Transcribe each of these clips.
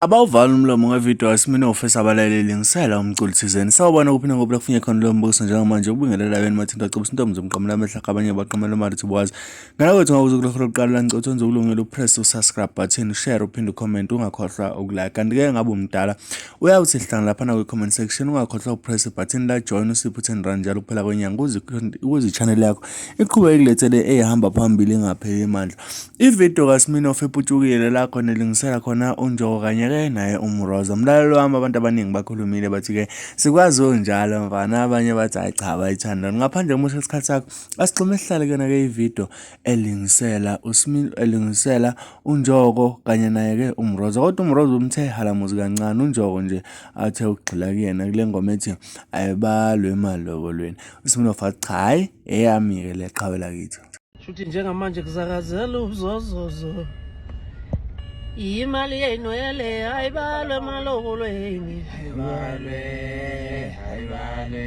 Abawuvali umlomo ngevidiyo kaSminoff esabalele elingisela umculi thizeni. Sawubona kuphi nangophi la kufunye khona lo mbuso njengamanje ukubingelela wena mathinta cobisa intombi zomqamela amehlo abanye baqamela imali thi bwazi. Ngana kwethu ngakuze kulokho lokuqala la ngicela wenze ukulungela upress usubscribe button, share uphinde ucomment ungakhohlwa ukulike. Kanti ke ngabe umdala uyawuthi hlangana lapha na kwi-comment section ungakhohlwa ukupress button la join usiphe u-10 rand njalo kuphela kwenyanga ukuze i-channel yakho iqhubeke ikulethele eyihamba phambili ingapheli amandla. Ividiyo kaSminoff eputshukile la khona elingisela khona uNjoko kanye-ke naye uMroza. Mlalelo wami abantu abaningi bakhulumile bathi-ke sikwazi onjalo mfana, abanye bathi hhayi cha bayithanda. Ngaphandle kokumosha isikhathi sakho, asixhume sihlale kuyona-ke ividiyo elingisela elingisela uNjoko kanye naye-ke uMroza. Kodwa uMroza umthe halamuzi kancane, uNjoko nje athe ukugxila kuyena kule ngoma ethi ayibalwe emalobolweni. USminoff athi cha hhayi eyami-ke le qhawe lakithi. Shuthi njengamanje kuzakazela ubuzozozo. Imali yenwele ayibalwe emalobolweni. Ayibalwe, ayibalwe.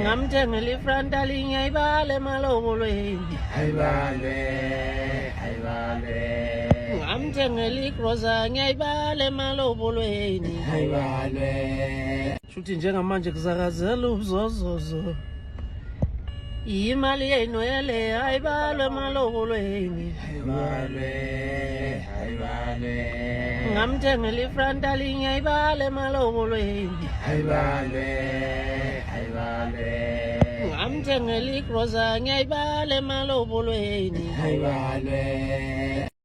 Ngamthengela ifranta linye ayibale emalobolweni. Ayibalwe, ayibalwe. Ngamthengela igroza ngiyayibala emalobolweni. Ayibalwe. Shuthi njengamanje kuzakazela ubuzozozo. Imali yenwele ayibalwe emalobolweni. Ayibalwe, ayibalwe. Ngamthengela ifranta linye ayibale emalobolweni. Ayibalwe, ayibalwe. Ngamthengela igroza ngiyayibala emalobolweni. Ayibalwe.